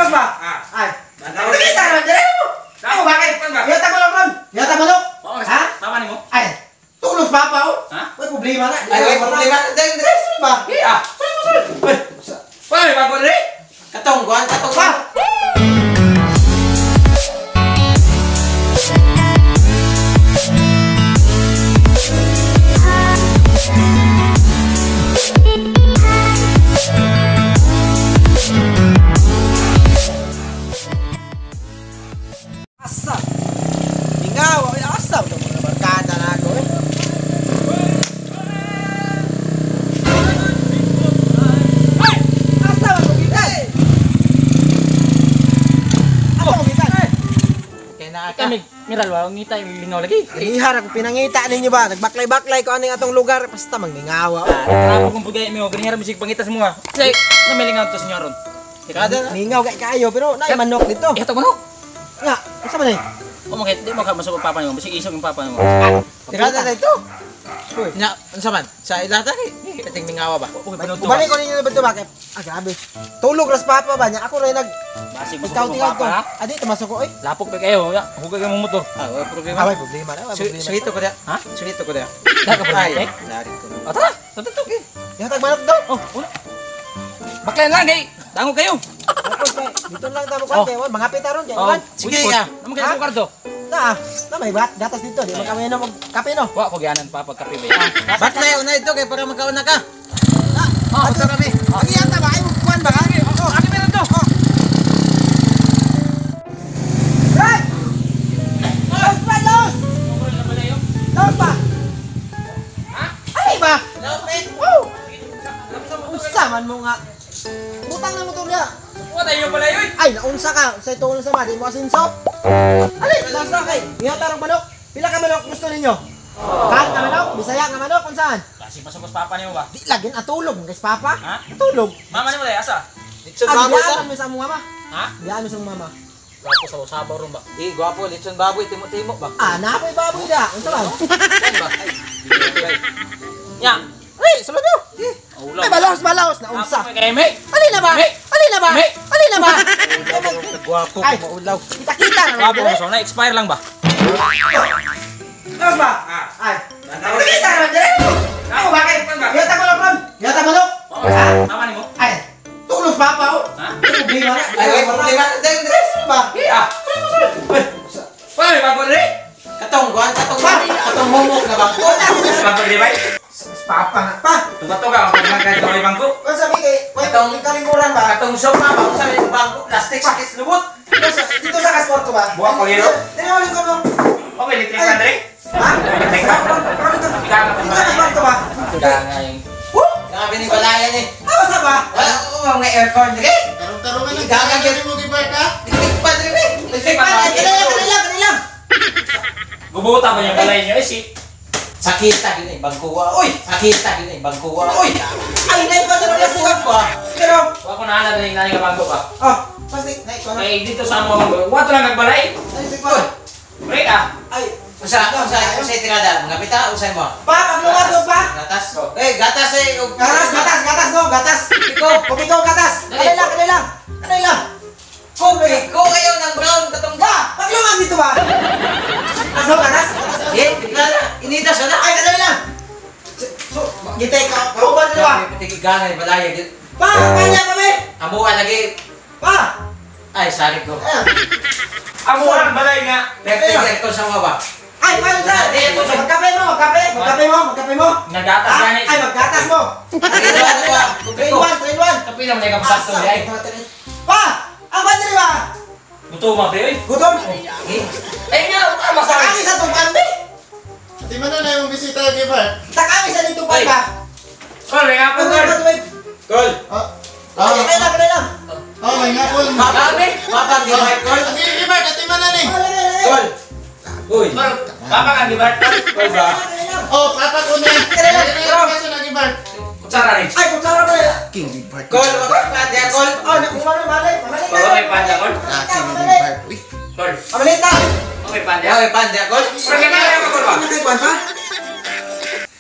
Laos ba? Ay. Nakita naman dire mo. Ako bakit? Yata mo lang ron. Yata mo lang. Ha? Papa nimo? Ay. Tulog papa oh. Ha? May problema na. Ay, may problema na. Dire ba? Iya. Wala may bago dire. Katong kuan, katong Pa. Asa. Mingaw, asa to mga barkada na ako eh. Asa man mo gikan? Asa mo gikan? Kay naa ka. Kami miral wa ngita yung lingaw lagi. Ganihar ako pinangita ninyo ba? Nagbaklay-baklay ko aning atong lugar basta mangmingawa. Grabe kung pugay mo ganihar mo sig pangita sa mga. Say, namilingaw to senyor ron. Kada na. Mingaw kay kaayo pero naay manok dito. Ihatag manok. Nga, unsa man ay? O makit di mo ka masuk ang papa nimo, bisig isog ang papa nimo. Tirada na ito. Uy. Nya, unsa man? Sa ilata kay kating mingawa ba? Okay, pinuto. Ubalik ko ninyo ba ito bakit? Ah, grabe. Tulog ras papa ba niya? Ako rin nag Basig masuk ikaw ang tingnan papa ko. ha. Adi tumasok ko oy. Lapok pa kayo, ya. Hugay ka mong motor. Ah, wala problema. Ah, may problema na, may problema. Suwito ko da. Ha? Suwito ko da. Da ka Ay, problema. lari ko. O tara, tara tara. Ihatag manok daw. Oh, una. Baklayan lang kay. Dango kayo. Tapos kay dito lang tamo kwan Oh. kay mga pita ron kay Oh, ulan. Sige ka. Namo kayo sa kwarto. Na, na may bat gatas dito, di man kami inom og kape no. Wa ko gianan pa pag kape ba. Baklay una ito kay para magkauna ka. Oh, ato kami. Agiyata ba ay mo kuan ba? Oh, aki meron to. Right. Laos ba, laos? Laos ba? Ha? Ay ba? Laos, mate. Woo! Unsa man mo nga. Butang na motor niya. Wa tayo pala yoy. Ay, naunsa ka. Sa itong sa ma, di mo asinso. Ali, nasa kay. Ihatag manok. Pila ka manok gusto ninyo? Kan ka manok, Bisaya nga manok, unsaan? Basig masuk sa papa nimo ba? Di lagi atulog guys papa. Ha? Atulog. Mama nimo dai asa? Litson Ah, baboy ta. biyaan mo sa among mama. Ha? Biyaan mo sa among mama. Gwapo sa sabaw ron ba? Eh, gwapo litson baboy timo-timo ba? Ah, napoy baboy da. Unsa ba? Kan ba? Ay. Nya. Ay, sulod mo. Ulaw. Ay, balaos, balaos naunsa. Kay me. Ali na ba? May! Ali na ba? May! Ali na ba? Gwapo Ay. maulaw. Kita-kita na Gwapo mo so na expire lang ba? Laos ba? Ay. Kita naman dire. Ako bakit? Yata mo lang ron. Yata mo lang. Ha? Mama nimo? Ay, tulog papa oh. Ha? May problema na. Ay, may problema na. Dire ba? Iya. Wala may bago dire. Katong kuan, katong katong humok na bangko. Bago dire bay. Papa nga pa. Tuga-tuga ang pagkain sa may bangko. Unsa mi kay Katong- kalingkuran ba? Katong sopa ba unsa may bangko plastic sakit lubot. Dito sa kasporto ba? Buwa ko hero. Dili mo lingkod mo. Okay, electric fan dire. Ha? Electric fan. Dito sa kasporto ba? Gangay. Woo! Grabe ni balayan eh. Awa sa ba? Wala ko mga aircon dire. Karong-karungan lang. Gagang Gagang mo gibart ha? Tiktik pa dire. Electric fan. Ay, kanila lang, kanila lang, kanila lang. Gubuta ba yung balay niyo? Eh, si. Sakita gid ay bangko wa. Uy, sakita gid ay bangko wa. Uy. Ay, naikuha na plastic ba? Pero, Wa ko nahanap na yung nani nga bangko ba. oh, plastic, naikuha na. Kay dito sa mo, wa to lang nagbalay. Plastic ba? Break ah. Ay, Usa, usa, usa tirada, mga pita, usa mo. pa, paglungat do pa. Gatas. Eh, gatas eh. Gatas, gatas, gatas no, gatas. Iko. Kopiko, gatas. Kanila lang, kanila lang. Kanila lang. Kopiko kayo ng brown katong Ba, paglungat dito ba? Ano, gatas? Eh, tirada. Initas na. Ay, kanila lang. So, gitay ka, kauban nila ba? Pati gangay balaya gid. Pa, kanya kami. Amuan lagi. Pa. Ay, sorry ko. Ayan. Amo ang balay nga. Perfect aircon sa mga ba? Ay, paano sa? Magkape mo, magkape, magkape mo, magkape mo. Nagatas Ah, gani. Ay, maggatas mo. Tirada wa. 3 in 1, 3 in 1. Kapi lang na kapsakto di ay. Pa! Ang bandiri ba? Gutom ma pre oy. Gutom? Ay nga, ah, masabi. Takami sa tupan, be! Di man na na yung bisita gibart. Takami sa nitupan ba? Kol, may ngapon Ano kol. ba ito? Kol. Ah, Ay, ah, kailan, kailan. oh, may ngapon. Papa, papa gibart kol. Sige, gibart, ati man na ni. Kol. Uy. Kol, papa ka gibart. Kol ba? Oh, papa ko na. Kailan, Kailan kaso na gibart. Kutsara rin. Ay, kutsara ba? Kol, wa ka pa kol. Oh, nakuha na, malay. Malay Kol, may panda kol. Laki ni gibart. Uy. Kol, Amalita! okay panda. Okay, panda kol. Pero kaya ka kol ba? Ano kay Kwan pa?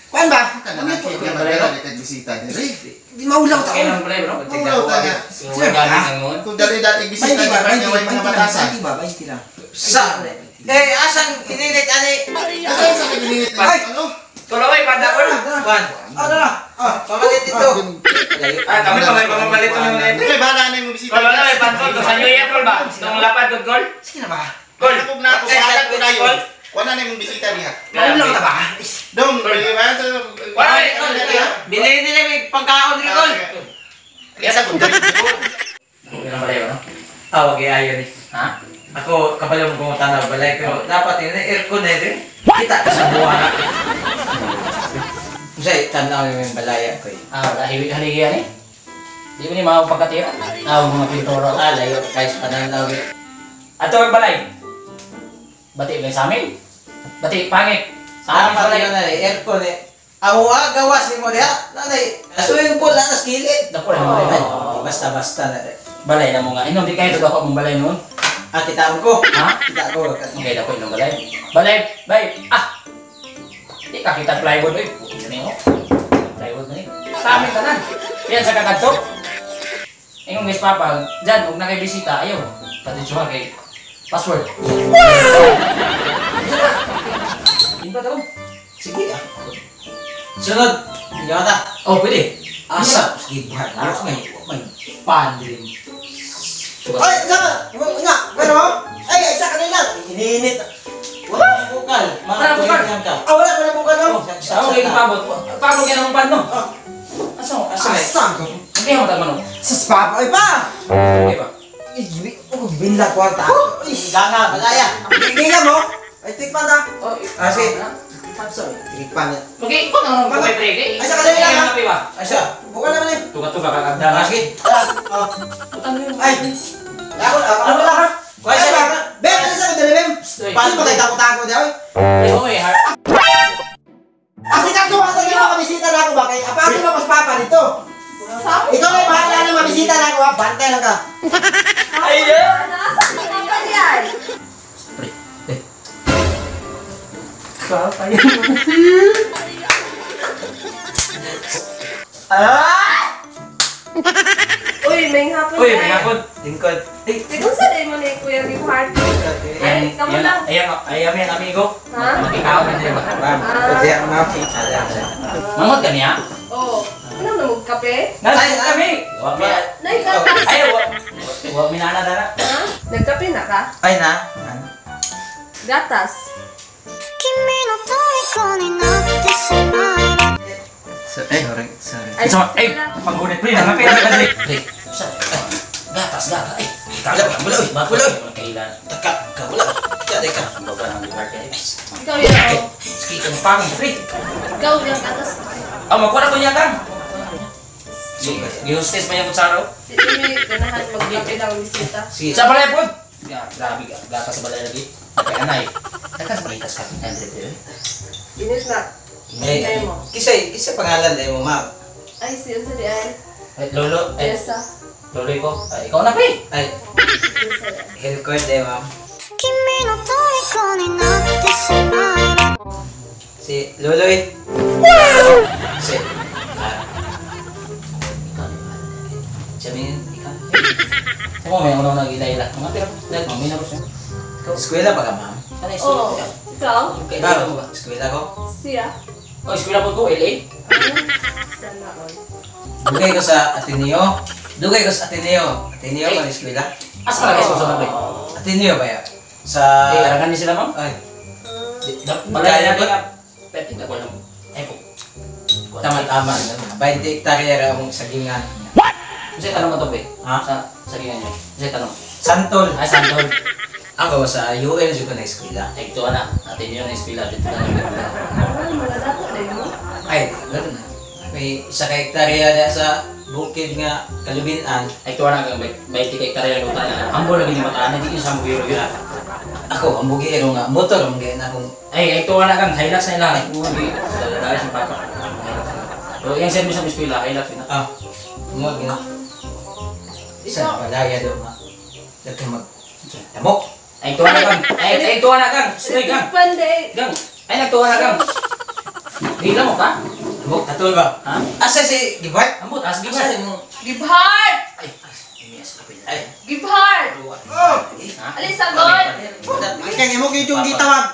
Kwan ba? Kanang kay gibart. bisita diri. Di maulaw ta. Kailan balay bro? Maulaw ta nga. Sure ka? Kung dali-dali bisita 20 ni ba? Bart nga way 20 mga lang. batasan. 20 ba? 20 lang. Sa Eh, asan ininit ani? Asa sa kininit na Ay! ano? Tuloy, panda ko na. Kwan. Ano na? Ah, Pamalit dito. Layo. Ah, kami pa may pamapalit ng net. Ay, bahala na yung bisita. Kol, wala may pantol. Sa New Year, kol ba? Itong lapad, good kol? sige na ba? Kol. Nakog na ako, bahala ko na yun. Wala na yung bisita diha. Maulaw ta ba? Dong, di ba? Wala, eh. Bilhin nila may pagkaon ni Kol. Isa ko dali. Okay lang balay, no? Ah, wag ayo ni. Ha? Ako kabalo mo kung tanaw balay pero dapat ini aircon na rin. Kita ka sa buwan. Usay tanaw yung balaya ko eh. Ah, wala. Hiwi haligi yan eh. Di ba ni mga pagkatira? Ah, mga pintura. Ah, layo guys pananaw. eh. Ato ang balay. Bati ba sa amin? Bati, pangit. Sa Ah, amin pati balay. yun na eh, aircon eh. Ako ah, gawas ni mo diha. Nanay, swimming pool na sa gilid. Dako lang balay. Ay, basta-basta na rin. Balay na mo nga. Inom, di kayo dako mong balay noon. Ah, kita ko. Ha? Kita ko. Okay, dako inom balay. Balay, bay. Ah! Di ka kita plywood, oy. Puti na niyo. Plywood na niyo. Sa amin tanan. Yan sa kakadto. Ingong guys papa, dyan, huwag na kayo bisita, ayaw. Pati siya kay password. Wow! Ba daw? Sige ah. Sunod, hindi ta. Oh, pwede. Asa, sige, buhat. Ako may pan din. Ay, sama! Nga, pero ay, isa ka na lang. Ininit. Wala na bukal. Mga Wala bukal. tuwing ka. Ah, wala, wala bukal no? Sa okay, pabot. Pabot yan ang pan, no? Asa mo? Asa eh? Asa ko? Hindi mo tama, no? Sa spa, ay pa! Okay ba? Ay, oh, binla kwarta. Ay, Ganga, balaya. Gila mo? Ay, tikman ta. Oh, Ah, sige. Sorry, tikman yan. Okay, ikaw na naman kung pre. Ay, sa kanila lang, ha? ba? Asa? Bukal naman eh. Tuga-tuga kakagdala. Ah, sige. Ah, oh. Ay! Ako, ako, ako lang ha? Kuha siya. Ay, baka. Bem, ano sa dali, Bem? Paano ba tayo tako-tako daw eh? Ay, oo eh, heart. Kasi kaso asa niyo mga bisita na ako ba? Kay apaso na pas papa dito. Ikaw na bahala na mga bisita na ako ha. Bantay lang ka. Ay, yeah. Nasa ka yan? Pre, eh. Uy, may hapon. Uy, may hapon. Lingkod. Eh, Kung sa day mo ni Kuya Gibhart? Ay, kamo lang. Ayan, ayan, ayan, amigo. Ha? Makikaon na siya ba? Ma'am, pwede ako ma'am. Alam siya. Mangot ka niya? Oo. Ano na magkape? Nasa Ay, ay. kami. Wa mi. Nay, gatas. Ay, wa. Wa mi nana dara. Ha? Nagkape na ka? Ay na. Ano? Gatas. 君の虜になってしまえば Sorry, sorry. Ay, Sama, ay, wala. panggunit pre, nangapit na ka dali. Pre, sa gatas, gatas. Ay, Wala, wala, uy. Wala, uy. Kailan? Taka, ka, wala. Kaya ka. Ang baga ng Gibhart eh. Ikaw yun. oh. Sige, kang pangit, pre. Ikaw yung gatas. Ah, makuha na ko niya kang. Gihustis pa niya kutsaro. Di may ganahan magkape lang bisita. Sige. Sa balay po. Ya, grabe ka. Gatas sa balay lagi. Kay anay. Gatas balay tas ka. 100 eh. Init na. Eh, Kaya mo. kisay, kisay pangalan na mo, ma'am. Ay, si unsa di ay? Ay, lolo, ay, Jessa. loloy ko. Ay, ikaw na pre. Ay, Jessa. Hillcourt eh, ma'am. 君の虜になってしまえば Si Loloy. Si. Ah. Sabi niya, ikaw. Sa mo may unang nag-ilayla. Mga pero, mami na ko siya. Eskwela pa ka, ma'am? Sana istorya Oo. ko. Ikaw? Kailan mo ba? Eskwela ko. Siya. Oh, eskwela po ko, LA. Sana all. Dugay ko sa Ateneo. Dugay ko sa Ateneo. Ateneo ba eskwela? Asa ka guys sa pre? Ateneo ba ya? Sa... Eh, arangan ni sila ma'am. Ay, Balay na nga. Pwede na ko alam. Ay po. tama-tama. 20 hektarya ra akong sagingan. Kasi tanong mo to, pre. Ha? Sa sagingan niyo. Kasi tanong. Santol. Ay, santol. Ako sa UL jud ko na eskwela. Ay, ito na. Atin yun, eskwela. Dito na. Ano, mga dato din mo? Ay, ganun na. May isa ka hektarya na sa bukid nga Kalubinan. Ay, ito na. Hanggang 20 ka hektarya ng utang na. Ang bola gini mataan. Hindi yun sa mugiro yun. Ako, ang bugiro nga, motor ang gaya na akong Ay, ito na kang Hilux na ilang. Uwi. Dala sa papa. Hilux na. So, yung service sa eskwela, Hilux na. Ah, mo gina. Isa palaya do ma. Dagkang mag tamok. Ay, ito na kang. Ay, ay, ito na kang. Stoy kang. Pande. Gang. Ay, nagtuwa na kang. Hila mo ka? Atol ba? Ha? Asa si Gibart? Ambot, as Gibart. Gibhart! Ay, imias ka pila. Ay. Gibhart! Oh! Ha? Alis sagod! Kaya mo kayo yung gitawag.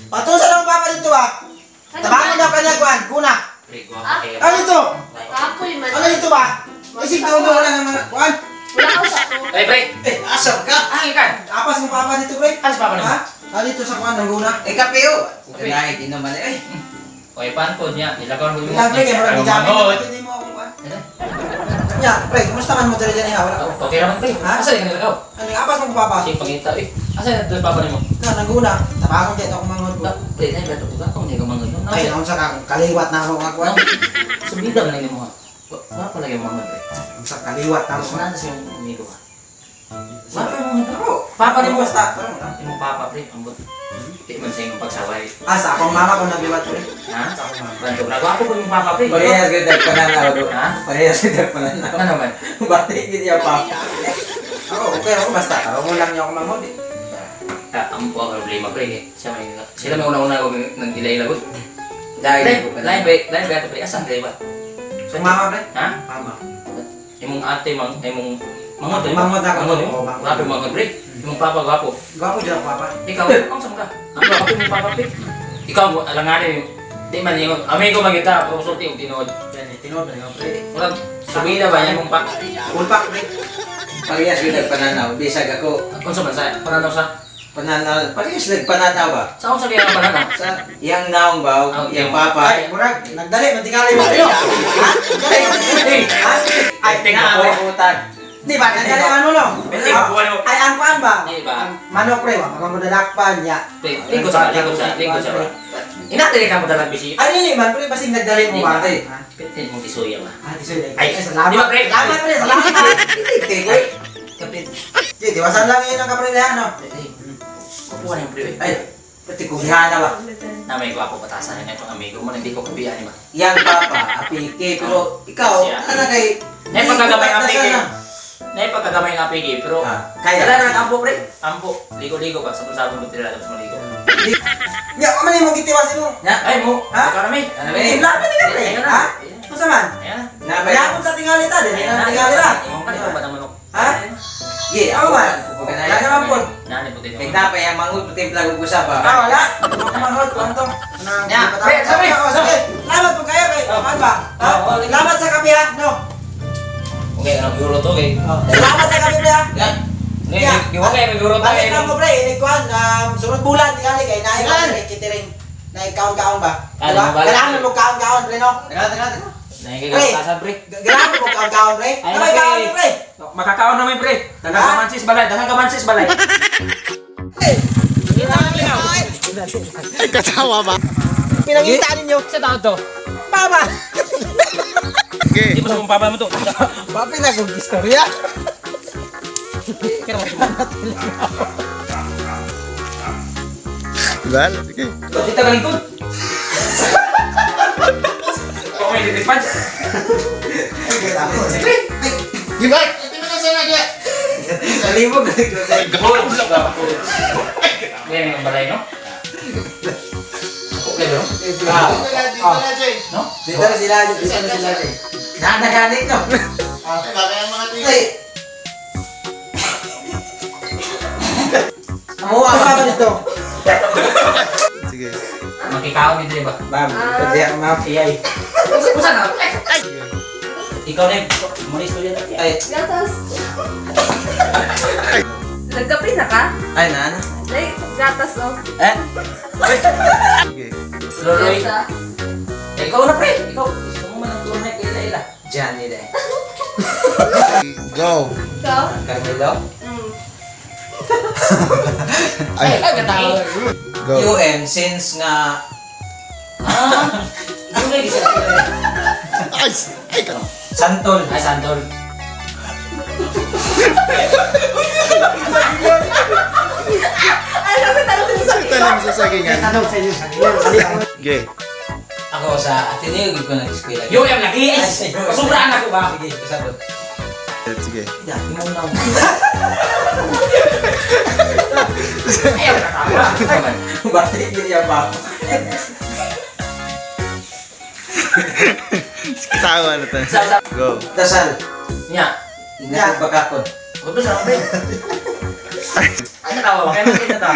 Patunsa lang papa dito ah. Tabangan daw kanya kuan, kuna. Pre, guwapo kayo. Ano dito? Ako'y man. Ano dito ba? Isig daw mo wala ng mga kuan. Wala ko sa ako. Ay, pre. Eh, asa ka? Ah, ikan. Apas mo papa dito, pre. Alas papa nimo. Ha? Ah, dito sa kuan ng guna. Eh, kape oh. Kanaig, inuman eh. Okay, pan po niya. Nilagaw mo yung... Lang pre, kay murag Ano, gijamin manghod. hindi mo akong kuan. Ano? Nya, pre, kumusta man mo diri dyan ha? Wala. Oh, okay naman, pre. Ha? Asa ka nilagaw? Ano apas mo papa? Kasi pangita, eh. Asa na doon papa nimo? Na naguna. Tabangon dito akong manghod ko. Pre, na ba ito? Kung hindi ka manghod. No, Ay, naon sa ka kaliwat na ako nga kuan. Subida man lang mo ha. Wala pala yung manghod, pre. Sa kaliwat na ako. Tapos na sa yung amigo ka. Wala pa yung manghod. Oh, Papa nimo. basta. Tara mo na. Yung papa, pre. Ambot. Di man sa imong pagsaway. Ah, sa akong mama ko nagliwat pre. Ha? Sa akong mama. Banto na. Gwapo ko yung papa, pre. Parehas gud nagpananaw do. Ha? Parehas gud nagpananaw. Ano naman? Bati gid iya pa. Ako, okay ako basta. Tabangon lang niyo ako manghod. eh. Ah, ang po ang problema, pre. eh. Siya may sila may una-una ko nang ilay-ilay. Dahil Lain, ko pa. lain ba, lain ba ito, pre? Asan ba? Sa mama pre. Ha? Mama. Imong ate, mang, imong manghod, eh. Manghod ako. Manghod, eh. Oo, manghod. Gwapo yung manghod, pre. Imong papa, gwapo. Gwapo dyan ako papa. Ikaw, ang sama ka? Ang gwapo imong papa, pre. Ikaw, alanganin yung di man yung amigo man kita, pero sulti og tinuod. Yan, eh, tinuod man yung pre. Murag, subida ba yan mong pa? Full pack pre. Parehas gud nagpananaw. Bisag ako Unsa man sa pananaw sa? pananaw. Parehas nagpananaw ba? Sa unsa kaya ang pananaw? Sa iyang naong ba? Ah, Iyang papa. Ay, murag, nagdali, mantikali mo kayo. Ha? Nagdali, mantikali. Ha? Ay, Tingnan Na ko. may utang. di ba? Nagdali man mo, no? Hindi, buwan mo. Ay, ang kuan ba? Di ba? Ang manok pre, wa pag dadakpan niya. Pre, lingkod sa, lingkod sa, lingkod sa. Ina dili ka mo dalag bisita. Ay, dili man pre, basig nagdali mo ba? Di Ha? Pitin mong tisuya ba? Ah, di sorry. Ay, Ay, salamat. di ba, pre? Salamat pre, salamat. Ay, Kapit. Di, diwasan lang yun ang kapre niya, no? Kukuha na yung pre. ay, pati kugihana ba? Na may gwapo patasan na itong amigo mo, hindi ko kabiyan ba? Iyang papa, apike, pero ikaw, Siya. ano kay... Naipagkagamay ang apike. Sana. Naipagkagamay ang apike, pero Ah, kaya. Kaya na ampo pre. Ampo, ligo-ligo pa sabon-sabon mo tira tapos maligo. Nya, wa man imong gitiwas imo. Na, Ay mo, Ha? ikaw na may. Ano ba eh? Timla pa ni ka pre. Ayun na. Ha? Unsa man? Ayan na. Na ba? Yapon sa tingali ta, dili Ayan na na. tingali ra. Imong ka ba naman Ha? Ye, Ako ako man. man. Wala naman po. Nani puti May napay ang mangod, timpla ko sa ba. Ah, wala. Manghod ko anto. Nya, pre, sabi. Oh, sabi. Salamat po kayo kay Kuan ba? Ha? Oh, oh, Salamat sa kape ha. No. Okay, ano guro to kay. Oh, Salamat sa kape pre ha. Ngayon, giwa kay may guro to Balik kay. lang mo pre, ini kuan sunod bulan tingali kay naay ka pre catering. Naay kaon-kaon ba? Ah, Diba? balik. Kailangan mo kaon-kaon pre no? Teka, teka, teka. Nakikigatasan pre. Ganahan mo kaon-kaon pre. Ay, Kamay pre. kaon pre. Makakaon namin pre. Daghang Ha? kamansis balay, daghang kamansis balay. Ay, katawa ba? Pinangita ninyo. Sa tao to. Baba. Okay. Di mo sa mong papa mo to. Papi na kong istorya. Dal, sige. Dito ka lingkod. Okay, dito punch. Gibart, ito mo na sana dia. Kalibog na ko sa Ngayon ang balay, no? Okay, bro. Ah, Dito na, dito na, Jay. No? Dito na sila, dito na sila. Nanaganik no. Ay, baka yung mga tingin. Ay. Amo Ang ang papa dito. Sige. Makikaon dito, ba? Bam, pwede ang ma'am. Iyay. Usa na. Ikaw na, mo na istorya na. Ay, Gatas. Nagkape na ka? ay na na. Ay, gatas oh. Eh, Sige. Loroy. Gata. Ikaw na, pre. Ikaw. Gusto mo man ang tunay kay Ila. Johnny de. Go. Ikaw? Carmelo. Mm. Ay, Ay, katawa. go. UM since nga Ah. Yung lagi sa Ay, ay, ka. Santol. Ay, santol. Ay, sabi tanong sa Tanong sa sagingan. Tanong sa inyo. Okay. Ako sa Ateneo gid ko nag-eskwela. Yung lagi. Ay, Sobraan ako ba? Sige, pasabot. Sige. Imo na. Ayaw katawa. Bati gid iya pa. Tawa na to. Sa Go. Dasal. Nya. Ingat bakakon. Kuto sa bay. Ay natawa ba? Kaya makita ta.